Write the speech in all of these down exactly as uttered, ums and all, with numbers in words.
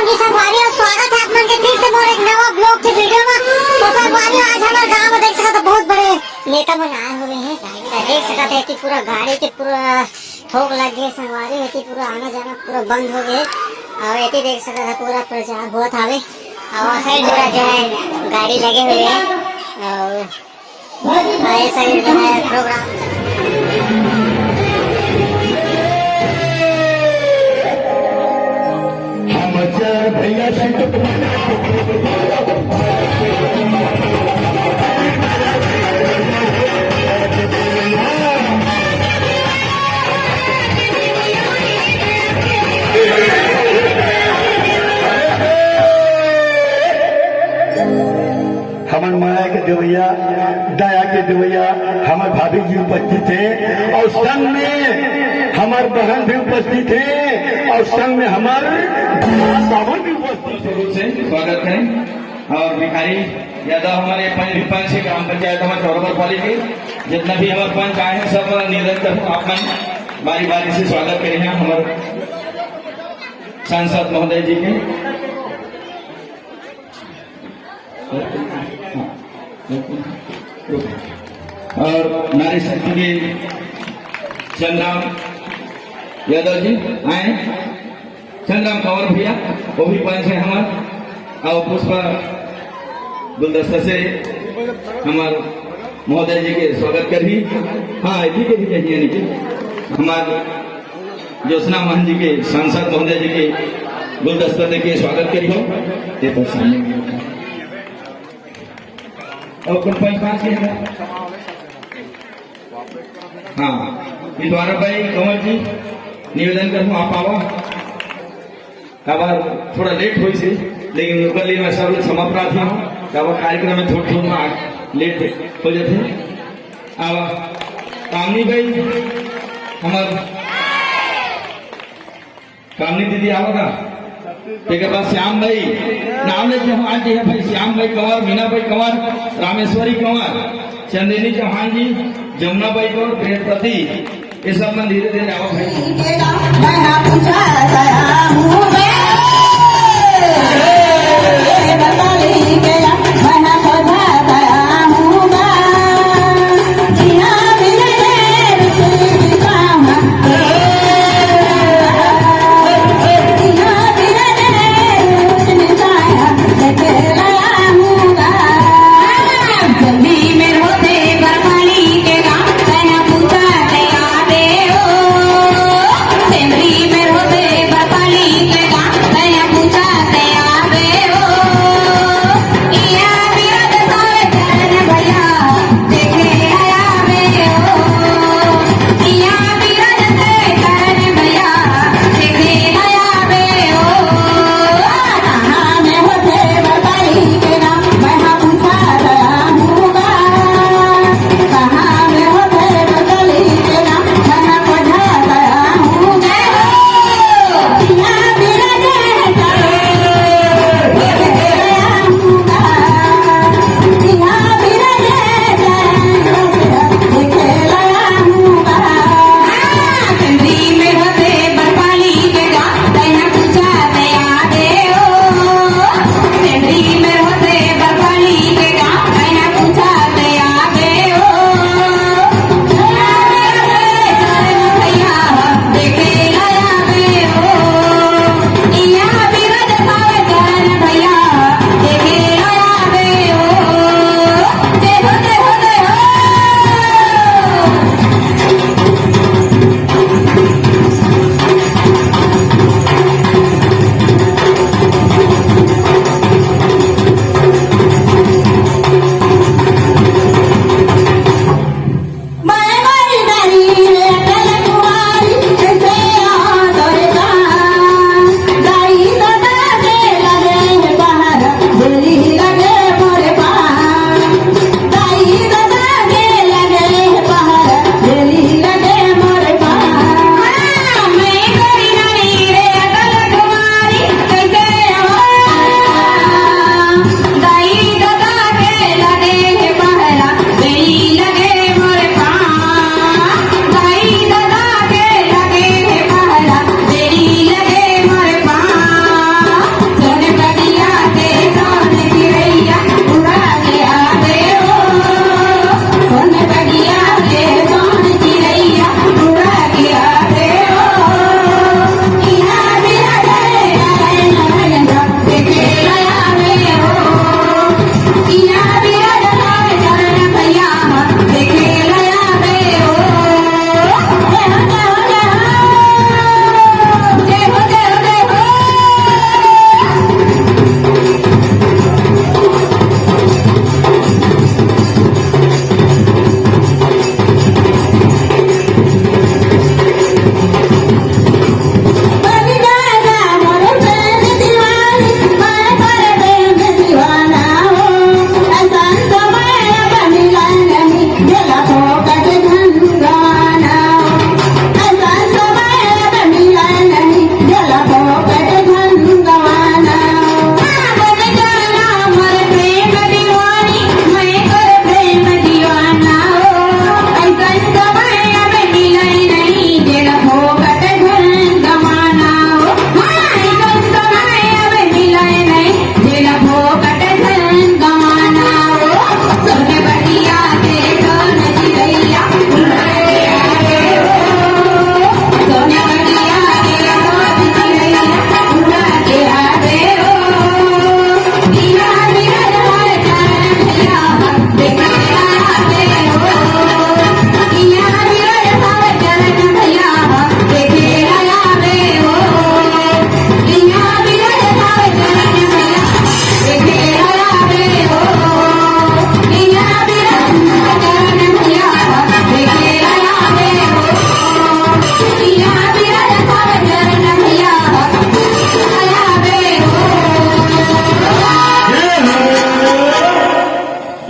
संगवारी हो, स्वागत है आप मन के फिर से मोर एक नवा ब्लॉग के वीडियो में। तो संगवारी हो, आज हमर गांव में देख सकत हो बहुत बड़े नेता मन आए हुए हैं। तो देख सकत है कि पूरा गाड़ी के पूरा थोक लग गए संगवारी हो कि पूरा आना जाना पूरा बंद हो गए। और ये देख सकत है पूरा प्रचार होत हवे और साइड पूरा जो है गाड़ी लगे हुए हैं। और हाँ, ऐसा ही जो है प्रोग्राम। हम चार भैया संत हमन माया के देवैया, दया के देवैया, हमर भाभी जी उपस्थित हे और संग में हमर बहन भी उपस्थित हे और संग में हमर सावन भी उपस्थित हे। से स्वागत करें और भिखारी यादव हमारे पंच भी पंच है ग्राम पंचायत हमारे चौरबर पाली के। जितना भी हमारे पंच आए हैं, सब निवेदन करूँ आप मन बारी बारी से स्वागत करें हैं हमारे सांसद महोदय जी के। और नारी शक्ति के संग्राम यादव जी आए, संग्राम कंवर भैया, वो भी पंच है हमार, और पुष्पा गुलदस्ता से हमार महोदय जी के स्वागत करही। हाँ, जी के भी कहिए नहीं कि हमार ज्योत्सना महंत जी के सांसद महोदय जी के गुलदस्ता देके स्वागत करी हो। ये तो सामने और कुल पंच पांच के हैं। हाँ, विद्वारा भाई कंवर जी, निवेदन करूँ आप आवा। काबर थोड़ा लेट होइस हे, लेकिन ओकर लिए मैं सब क्षमा प्रार्थी हूँ। काबर कार्यक्रम में थोड़ा थोड़ा लेट हो जाते। आवा, कामनी भाई, हमार कामनी दीदी आवा का? तेकर बाद श्याम भाई, नाम लेके हम आज ये भाई श्याम भाई कंवर, मीना भाई कंवर, रामेश्वरी कंवर, चंदेनी चौहान जी, जमुना बाई कंवर, बृहस्पति, ये सब मन धीरे धीरे आवा भाई।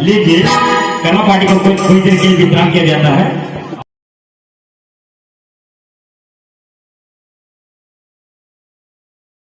लीजिए, कर्मा पार्टी को कुछ, कुछ देर के लिए विश्राम किया जाता है।